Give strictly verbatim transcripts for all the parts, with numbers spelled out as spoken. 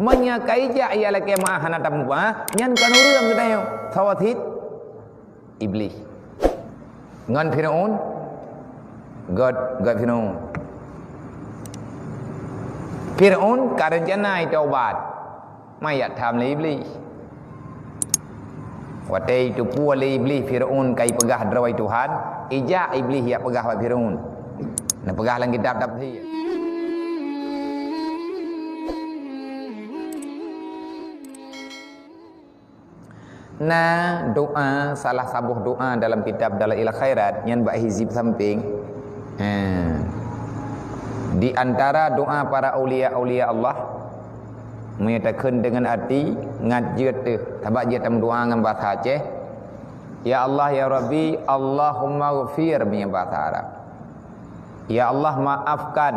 Meunyoe ka ijak ia lakée meu'ah hana tamuphom, nyan kon ureuëng geutanyoe, saboh cit Iblih. Ngon Firaun, göt, göt Firaun. Firaun ka reuncana itaubat, mangat tham lé Iblih. Watée itupeue lé Iblih Firaun ka ipeugah droe Tuhan, ijak Iblih jak peugah bak Firaun. Neupeugah lam kitab tafsir. Na doa, salah saboh doa dalam kitab Dalail Khairat, nyan bak hizib sampéng. Ha. Di antara doa para aulia-aulia Allah, meunyoe takheun deungon até, ngat jeuet teuh, sabab jeuet tameudoa ngon bahasa Aceh, "Ya Allah, ya Rabbi, Allahumma ghfir," meunyoe bahasa Arab. "Ya Allah, maafkan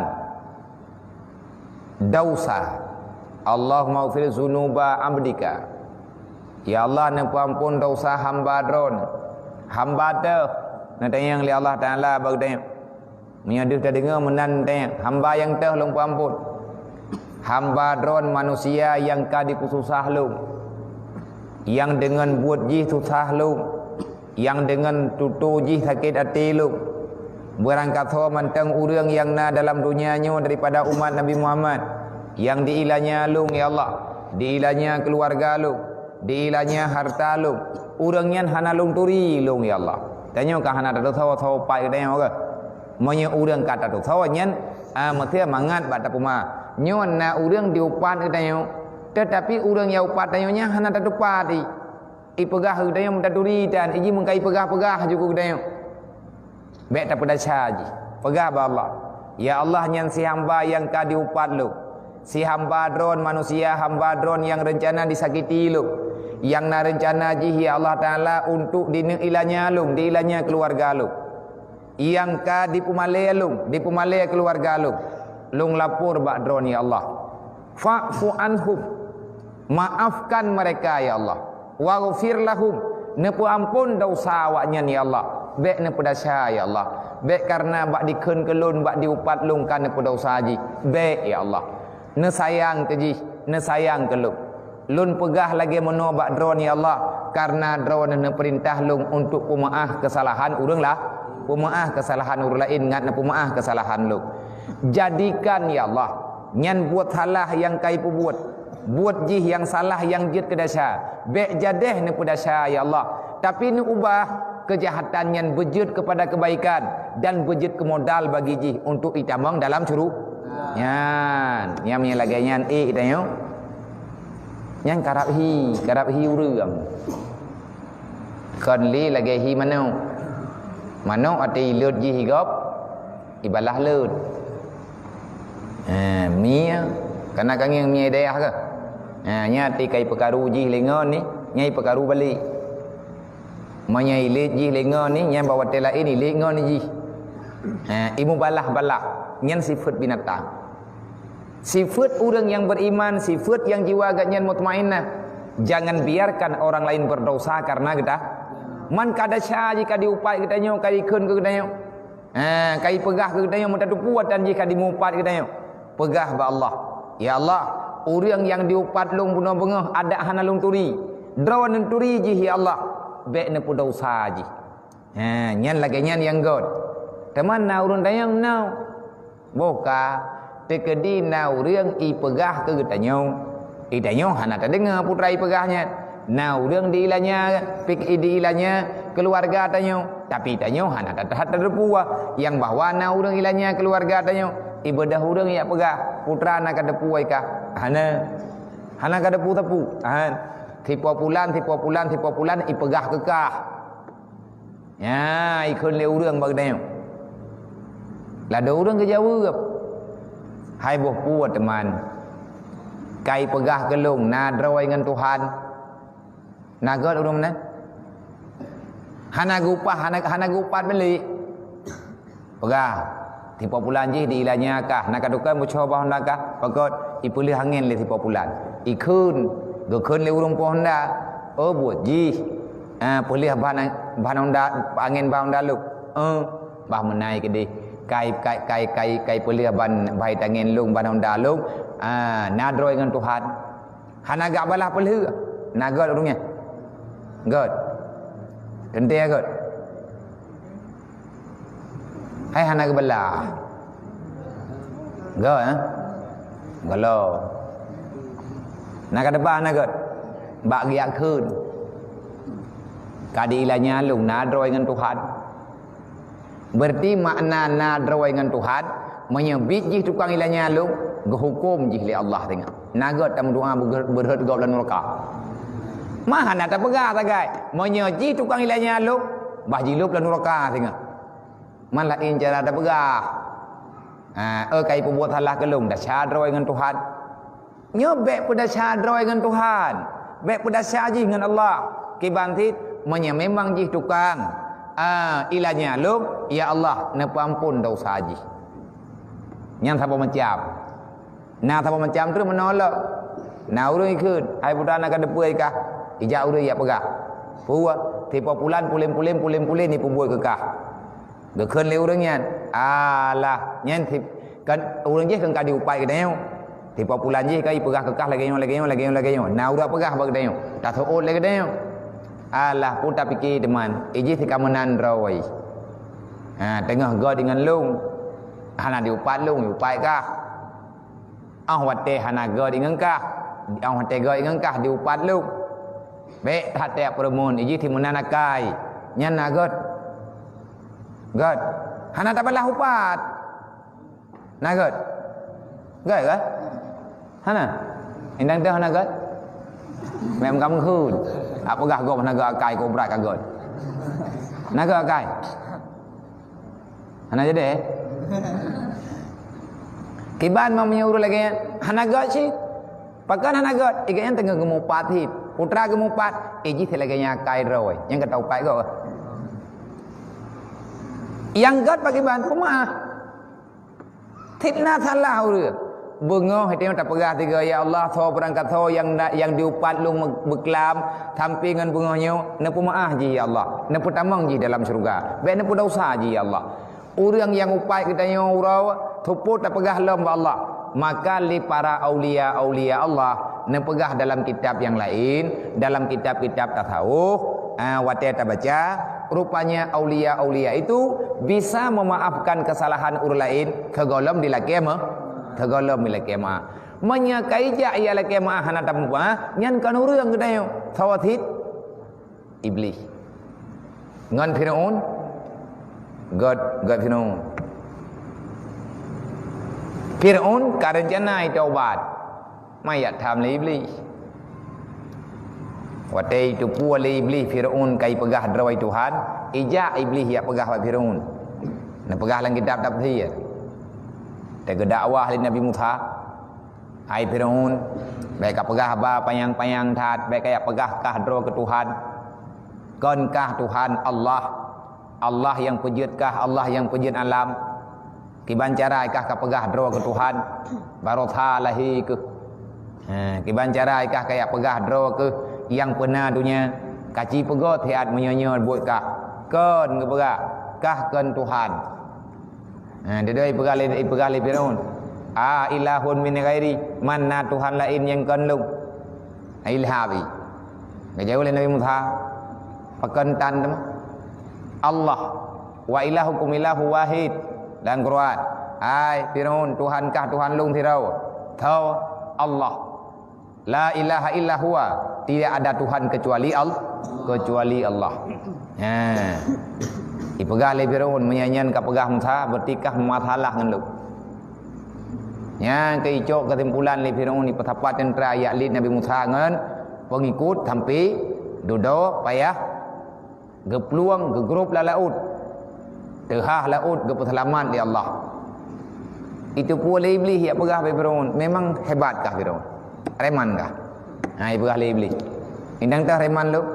dausa. Allahumma ghfir dzunuba abdika." Ya Allah, neupeuampon dausa hamba Droen. Hamba teuh, neutanyong lé Allah Taala bak geutanyoe. Meunyoe deuh tadeungoe meunan teuh, hamba nyang teuh lôn peuampon. Hamba Droen manusia nyang ka dipeususah lôn. Nyang deungon buet jih susah lôn. Nyang deungon tutoe jih sakét até lôn. Beurangkasoe mantong ureuëng nyang na dalam donya nyoe daripada umat Nabi Muhammad, nyang diilanya lôn, ya Allah, diilanya keuluwarga lôn, diilanya hareuta lôn, ureuëng nyan hana lôn turi lôn, ya Allah. Tanyoe ka hana tatusoe-soe pat geutanyoe keuh? Meunyoe ureuëng ka tatusoe nyan, a, meusti mangat bak tapeuma. Nyoe na ureuëng diupat geutanyoe, teutapi ureuëng nyang upat tanyoe nyan hana tatupat i. Ipeugah keu geutanyoe meutaturi tan, iji meukai peugah-peugah ju keu geutanyoe. Bék tapeudasya jih. Peugah bak Allah, "Ya Allah, nyan si hamba nyang ka diupat lôn. Si hamba Droen manusia, hamba Droen nyang reuncana disakiti lôn. Nyang na reuncana jih, ya Allah Taala, untuk dineuk ilanya lôn, diilanya keuluwarga lôn. Nyang ka dipeumalée lôn, dipeumalée keuluwarga lôn. Lôn lapor bak Droen, ya Allah. Fa'fu anhum, maafkan mereka, ya Allah. Waghfir lahum, neupeuampon dausa awaknyan, ya Allah. Bék neupeudasya, ya Allah. Bék kareuna bak dikheun keu lôn, bak diupat lôn ka neupeudausa jih. Bék, ya Allah. Neusayang keu jih, neusayang keu lôn. Lôn peugah lagée meunoe bak Droen, ya Allah, kareuna Droen neupeurintah lôn untuk peumeu'ah keusalahan ureuëng la-, peumeu'ah keusalahan ureuëng laén ngat neupeumeu'ah keusalahan lôn. Jadikan, ya Allah, nyan buet salah nyang ka ipeubuet, buet jih nyang salah nyang jeuet keu desya. Bék jadeh neupeudesya, ya Allah, tapi neuubah keujahatan nyan beujeuet keupada keubaikan dan beujeuet keu modal bagi jih untuk itamong dalam syuru-, nyan, nyang meunyoe lagée nyan, ék tanyoe. Nyan karab hi, karab hi ureuëng. Kon lé lagée hi manok. Manok até ilot jih igop, ibalah lot. Ha, mie, kana kangieng mie dayah ke? Ha, nya até kai peukaru jih lé ngon ni, nyai peukaru balik. Meunyoe ilét jih lé ngon ni, nyan bak watée laén ilét ngon ni jih. Ha, imubalah-balah, nyan sifeuet binatang. Sifeuet ureuëng nyang beriman, sifeuet nyang jiwa geuhnyan mutmainnah. Jangan biarkan orang lain berdosa karena geuta. Man ka desya jih ka diupat geutanyoe, ka dikheun keu geutanyoe. Ha, ka ipeugah keu geutanyoe meutateupeue atan jih ka dimupat geutanyoe. Peugah bak Allah, "Ya Allah, ureuëng nyang diupat lôn bunoe beungoh adak hana lôn turi. Droeneuh turi jih, ya Allah. Bék neupeudesya jih." Ha, nyan lagée nyan nyang göt. Teuma na ureuëng tanyong, "Nau?" Boh ka, teukeudi na ureuëng ipeugah keu geutanyoe, geutanyoe hana tadeungoe putra ipeugah nyan. Na ureuëng diilanya, pik-, diilanya keuluwarga tanyoe, tapi tanyoe hana that-that tateupeue nyang bahwa na ureuëng ilanya keuluwarga tanyoe. Ibeudôh ureuëng jak peugah, "Putra na kateupeue kah?" Hana. Hana kateupeue-teupeue. Ha. Sipopulan, sipopulan, sipopulan ipeugah keu kah. Nya, ikheun lé ureuëng bak geutanyoe. Ladôm ureuëng geujaweueb, "Hai boh peue, teuman, kai peugah keu lôn na droe ngon Tuhan?" Na göt ureuëng meunan? Hana geuupah, hana, hana geuupat beulik. Peugah, "Sipopulan jih diilanya kah, na katukang bucoe bak honda kah?" Pakot, ipeuleueh angén lé sipopulan. Ikheun, geukheun lé ureuëng po honda. Oh, buet jih. Ah, peuleueh ban, ban honda, angén ban honda lôn. Eh, bah meunai keudeh. Kai, kai, kai, kai, kai peuleueh ban, bai tangén lôn, ban honda lôn. Ah, na droe ngon Tuhan. Hana geubalaih peulheueh. Na gét ureuëng nyan? Gét. Teuntée gét. Hai hana geubalaih. Gét, eh? Gelo. Na ka teuba hana gét. Bak geujak kheun. Ka di ilanya lôn na droe ngon Tuhan. Berarti makna na droe ngon Tuhan, meunyoe biet jih tukang ilanya lôn, geuhuköm jih lé Allah singoh. Na gét tameudoa beureuhot gob lam nuraka. Mah hana tapeugah sagai, meunyoe jih tukang ilanya lôn, bah jilôb lam nuraka singoh. Man laén cara tapeugah. Ha, eu kai peubuet salah keu lôn, desya droe ngon Tuhan. Nyoe bék peudesya droe ngon Tuhan, bék peudesya jih ngon Allah. Kiban cit, meunyoe memang jih tukang, ah, ilanya lôn, ya Allah, neupeuamphon desya jih. Nyan saboh macam. Na saboh macam treuk meunoe lom. Na ureuëng ikheun, hai putra na ka deupeu kah, ijak ureuëng ijak peugah. Peue, tiep pulan pulen-pulen pulen-pulen ipeubuet keu kah. Geukheun lé ureuëng nyan, "Alah, nyan tip, kan ureuëng jih kan ka diupat geutanyoe. Tiep pulan jih ka ipeugah keu kah lagée nyoe, lagée nyoe, lagée nyoe, lagée nyoe. Na ureuëng peugah bak geutanyoe, taseuôt lé geutanyoe. Alah, peue tapike teuma, ijih si ka meunan droe. Ha, teungoh gét ngon lôn. Hana diupat lôn, diupat kah." Óh watée hana gét ngon kah, óh watée gét ngon kah diupat lôn. Bék that tapeureumeun, ijih si meunan akai. Nyan na gét. Gét. Hana tabalah upat. Na gét. Gét kah? Hana. Indang teuh hana gét. Mem kamu khun. Apeugah gob hana gét akai, kobra ka gét. Na gét akai. Hana jadi, eh? Kiban ma meunyoe ureuëng lagée nyan, hana gét cit. Pakon hana gét? Iga nyan teungoh geumupat cit. Putra geumupat, ijih si lagée nyan akai droe. Nyang ka taupat gob. Nyang gét pakriban? Peumaáh. Cit na salah ureuëng. Beungoh, hana tapeugah tiga, "Ya Allah, soe beurangkat soe nyang na, nyang diupat lôn me-, beuklam sampai ngon beungoh nyoe, neupeumaáh jih, ya Allah. Neupeutamong jih dalam syeuruga. Bék neupeudesya jih, ya Allah." Ureuëng nyang upat geutanyoe uroe, seupôt tapeugah lom bak Allah. Maka lé para aulia-aulia Allah, neupeugah dalam kitab nyang laén, dalam kitab-kitab tasawuf, ah, watée tabaca, rupanya aulia-aulia itu bisa memaafkan kesalahan ureuëng laén, keu gohlom dilakée meuh, keu gohlom dilakée meuáh. Meunyoe ka ijak ijak lakée meuáh hana tapeumaáh, nyan kon ureuëng geutanyoe, saboh cit Iblih. Ngon Fir'aun, gét, gét Fir'aun. Fir'aun ka reuncana itaubat, mangat tham lé Iblih. Watée iteupeue lé Iblih Fir'aun ka ipeugah droe Tuhan, ijak Iblih ijak peugah bak Fir'aun. Neupeugah lam kitab tafsir. Teugeudakwah lé Nabi Musa, "Hai Fir'aun, bék kapeugah haba panyang-panyang that, bék kajak peugah kah droe keu Tuhan. Kon kah Tuhan Allah, Allah nyang peujeuet kah, Allah nyang peujeuet alam. Kiban cara kah kapeugah droe keu Tuhan, baroesa lahé keuh. Ha, kiban cara kah kajak peugah droe keuh nyang peuna donya, kaci peugét siat meunyoe-nyoe buet kah. Kon geupeugah, kah kon Tuhan." Ha, dudoe ipeugah lé, ipeugah lé Fir'aun, "A ilahun min ghairi, man na Tuhan laén nyang kon lôn?" Ilham. Geujaweueb lé Nabi Musa, "Pakon tan teuma? Allah, wa ilahukum ilahu wahid." Lam Quran, "Hai Fir'aun, Tuhan kah Tuhan lôn sidroe, tho Allah." La ilaha illa huwa, tidak ada Tuhan kecuali Al-, kecuali Allah. Ha. Ipeugah lé Firaun, meunyoe nyan kapeugah Musa, berarti kah meumasalah ngon lôn. Nyan keuh icok keusimpulan lé Firaun, ipeusapat teuntra jak liet Nabi Musa ngon peungikut sampai dudoe payah geuplueng, geugrôp lam laôt. Teuhah laôt geupeuseulamat lé Allah. Iteupeue lé Iblih jak peugah bak Firaun, "Memang hebat kah Firaun? Reman kah?" Ha, ipeugah lé Iblih. "Indang teuh reman lôn,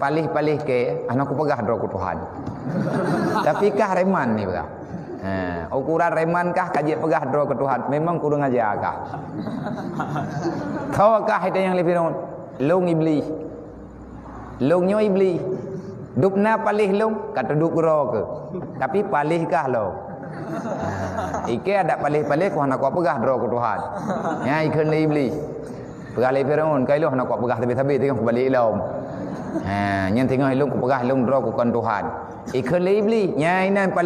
paléh-paléh kèe, hana kupeugah droe keu Tuhan. Tapi kah reman," ipeugah. Ha, ukuran reman kah ka jeuet peugah droe keu Tuhan, memang kureueng aja kah. Tho kah itanyong lé Firaun, "Lôn Iblih." Lôn nyoe Iblih. Dub na paléh lôn, ka teuduek keudroe keuh. Tapi paléh kah lôn. Ikèe adak paléh-paléh, kah hana kupeugah droe keu Tuhan. Nyan ikheun lé Iblih. Peugah lé Firaun, "Kai lôn hana kupeugah sabe-sabe, teungoh kubalek lom. Ha, nyan teungoh lôn kupeugah lôn droe kukon Tuhan." Ikheun lé Iblih, "Nyan inan